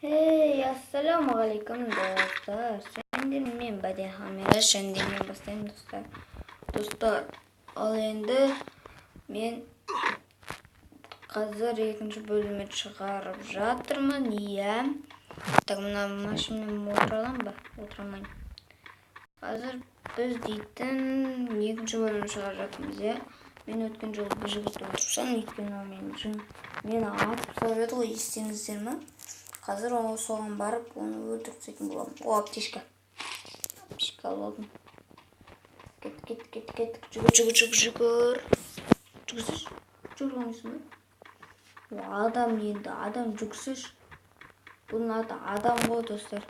Hey, ассалаумағалейкум, достар. Сендер мен Бәден Хамира, мен бастаймын, достар. Достар, ал енді мен қазір екінші бөлімін шығарып жатырмын, иә. Так, мына машинамен отыра аламын ба? Отыра алмаймын. Қазір біз дейтін екінші бөлімін шығарып жатырмыз, иә. Мен өткен жолы бір жігітті өлтіріп тастадым, өйткені ол мені атып тастап еді ғой, естеңіздер ме? Қазір ол соған барып, оны өлтіріп тастайтын боламын. О, аптечка. Аптечка алып алдым. Кет, кет, кет, кет. Жүгір, жүгір, жүгір, жүгір. Жүгірсейші. Жүгіре алмайсың ба? О, адам енді, адам жүгірсейші. Бұның аты адам ғой, достар.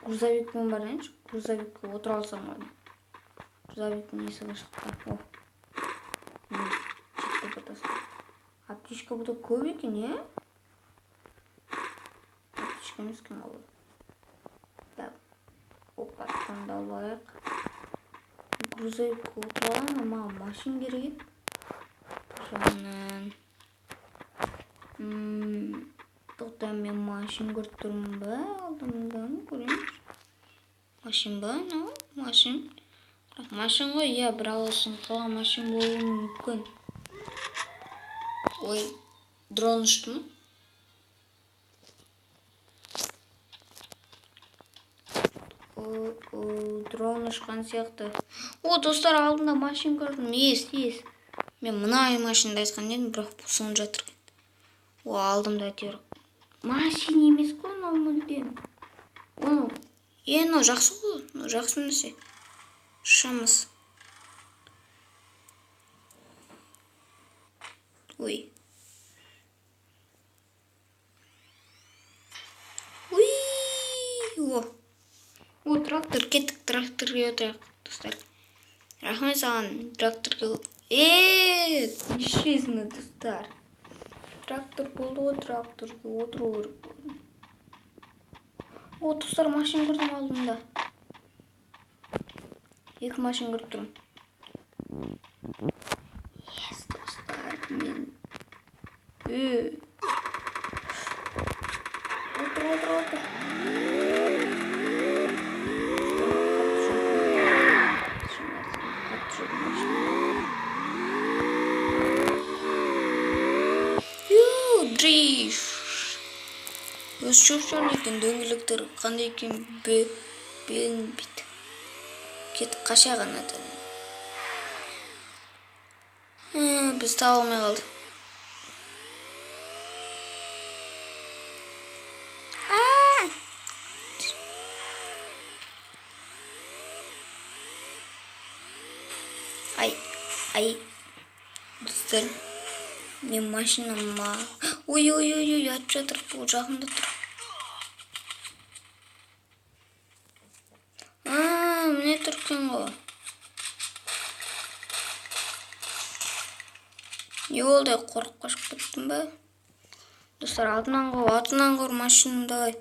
Грузовикпен барайыншы. Грузовикке отыра алсам ғой. Грузовиктің есігі шықты. О. Жетті бұл, достар. Аптечка бұда көп екен, е? Аптечка емес екен ол. Так. Опа, таңды алып алайық. Грузовикке отыра аламын ба? Маған машина керек еді. Жағынан. Тоқта, мен машина көріп тұрмын ба? Алдымда көрейінші. Машин ба? Мынау машин. Бірақ машин ғой, иә, бірақ ол сынқыла машин болуы мүмкін. Ой, дрон ұшты ма? О, дрон ұшқан сияқты. О, достар, алдында машин көрдім. Ес, ес. Мен мына машинды айтқан едім, бірақ бұл сынып жатыр екен. О, алдымда әйтеуір. Машин емес қой, мынау мүлдем. Оны, мынау жақсы ғой, мынау жақсы нәрсе. Ұшамыз. Ой. Уи! О. О, трактор, кеттік, тракторға отырайық, достар. Рахмет саған, тракторға. Нешесіні, достар. Трактор болды ғой, тракторға отыру керек болды. О, достар, машина көрдім алдымда. Екі машина көріп тұрмын. Ес, достар, мен. Отыр, отыр, отыр. Дрифт. Өз шофер екен, дөңгелектер қандай екен білінбейді. Кетіп қашайық анадан. Біз таба алмай қалдық. Ай, ай. Достар, мен машинама. Ой, ой, ой, ой, атып жатыр, бұл жақында тұр. Міне тұр екен ғой. Не болды, қорқып қашып кеттім ба? Достар, алдынан қор, артынан қор машинаны, давай.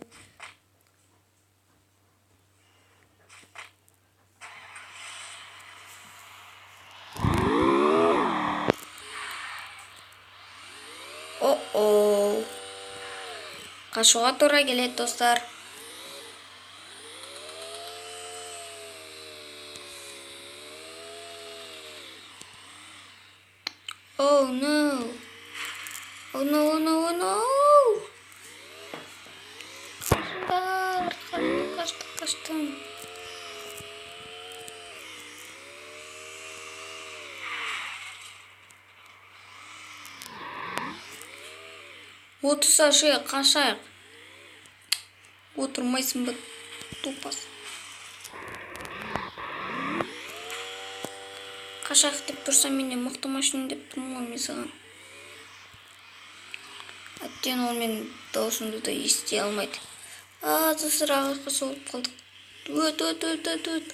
О-о. Қашуға тура келеді, достар. Oh no. Oh no, oh no, oh no. Қашыңдар, қаштым, қаштым, қаштым. Отырса ше, қашайық. Отырмайсың ба, топас. Қашайық деп тұрса, менде мықты машина деп тұрмын ғой мен саған. Әттең, ол менің дауысымды да ести алмайды. Достар, ағашқа соғып қалдық. Өт, өт, өт, өт, өт.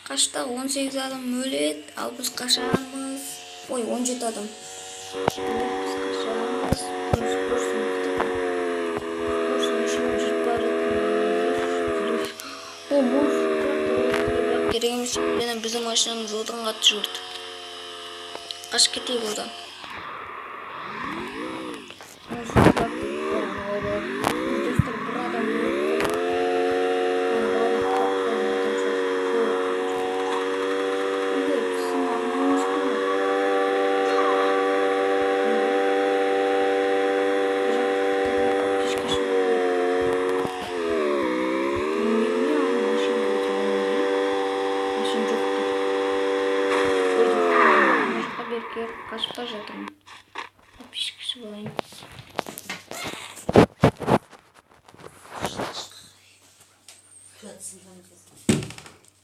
Қашта 18 адам өледі, ал біз қашамыз. Ой, 17 адам. Біз қашамыз. О, монстр трактор керек емес, өйткені біздің машинамыз одан қатты жүгірді. Қашып кетейік одан. Монстр трактор.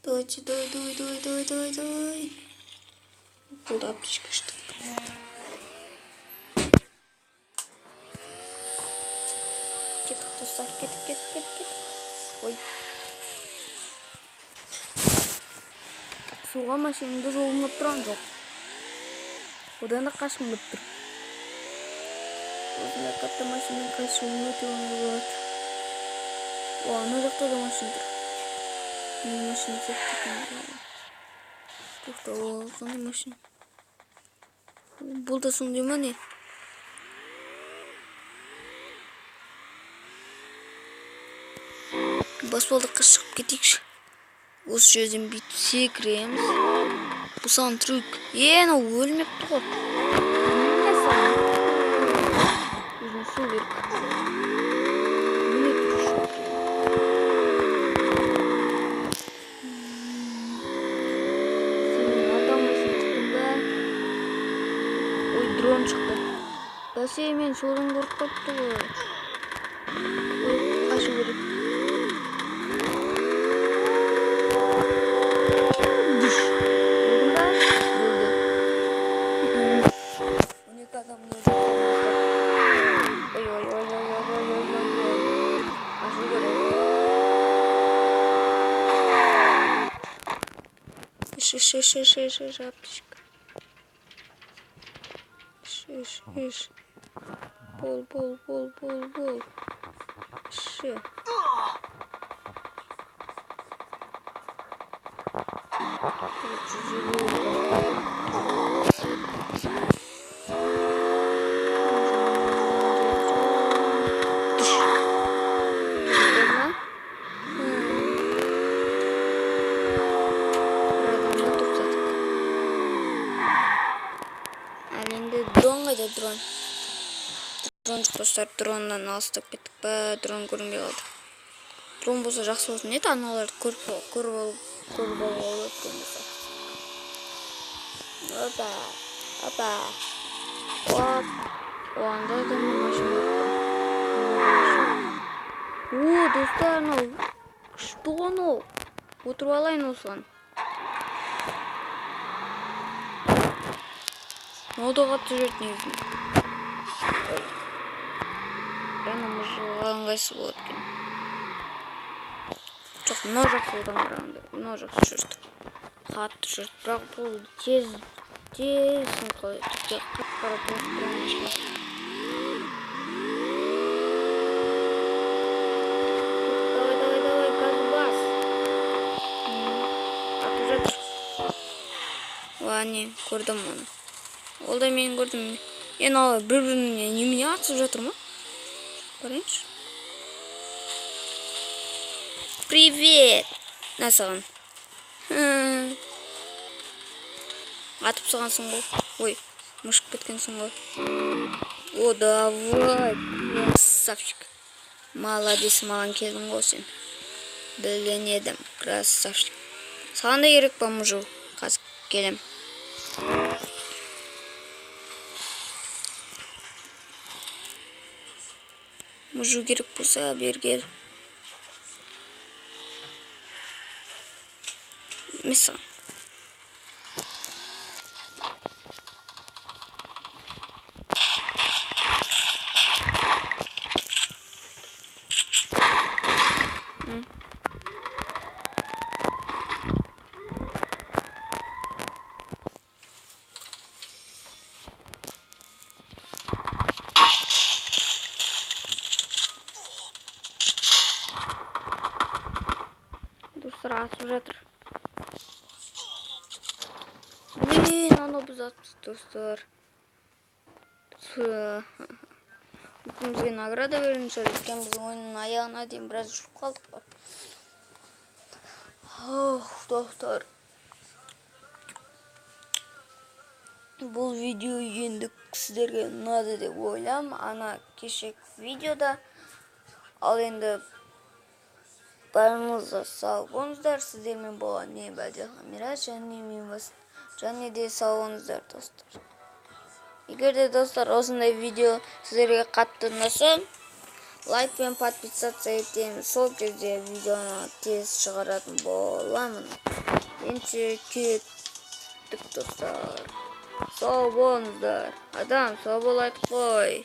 Давайте, давай, давай, давай, давай, давай, давай. Болды, аптечка іштік. Кеттік, достар, кеттік, кеттік, кеттік, кеттік. Ой. Суға машинамды жолымдап тұрған жоқ. Одан да қашқым келіп тұр. Осындай қатты машинамен қашу өте оңай болады. О, ана жақта да машина тұр. Менің машинам сияқты екен. Тоқта, ол қандай машина? Бұл да сондай ма не? Баспалдаққа шығып кетейікші. Осы жерден бүйтіп секіреміз. Бұл саған трюк. Е, анау өлмепті ғой. Не саған? Өзіне су керек. Міне тұр. Сен мені ата алмайсың, ұқтың ба? Ой, дрон шықты. Бәсе, мен содан көріп қалыпты ғой. Ой, қашу керек. Дүш. Өлдің ба? Өлді. 12 адам өлді. Ой, ой, ой, ой, ой, ой, ой, ой, ой. Қашу керек. Іш, іш, іш, іш, іш, іш, аптечка. Іш, іш, іш. Бол, бол, бол, бол, бол. Іш. 150. Түш. Болды ма? Бір адамды тоқтаттық. Ал енді дрон қайда, дрон? Дрон жоқ, достар, дроннан алыстап кеттік па, дрон көрінбей қалды. Дрон болса жақсы болсын еді, аналарды көріп алуға болады дрон болса. Опа, опа. Оп. О, анда да машина бар. О, достар, анау күшті ғой анау. Отырып алайын осыған. Мынау да қатты жүреді негізінде. Ана мыжылға ыңғайсыз болады екен. Жоқ, мынау жақсы одан қарағанда. Мынау жақсы жүрді. Қатты жүрді. Бірақ бұл тез, тез сынып қалады. Тіпті қап-қара болып тұрған машина. Давай, давай, давай, газ бас. Атып жатыр. Уа, не, көрдім оны. Ол да мен көрдім. Енді олар бір-біріне немене атысып жатыр ма? Қарайыншы. Привет! На саған. Атып салғансың ғой. Ой, мышып кеткенсің ғой. О, давай, красавчик. Молодец, маған келдің ғой сен. Білген едім, красавчик. Саған да керек па, мужу? Қазір келем. Мужу керек болса, бері кел. Емес саған. Достар, атып жатыр. Блин, анау біз атыпыз, достар. Мүмкін бізге награда беретін шығар, өйткені біз ойынның аяғына дейін біраз жүріп қалдық қой. Ох, достар. Бұл видео енді сіздерге ұнады деп ойлаймын. Ана кешегі видеода. Ал енді бәріңіз сау болыңыздар. Сіздермен болған мен Бәдихан Мирас және мен бас. Және де сау болыңыздар, достар. Егер де, достар, осындай видео сіздерге қатты ұнаса, Лайк пен подписаться етеміз. Сол кезде видеоны тез шығаратын боламын. Ендеше кеттік, достар. Сау болыңыздар. Адам, сау бол айтып қой.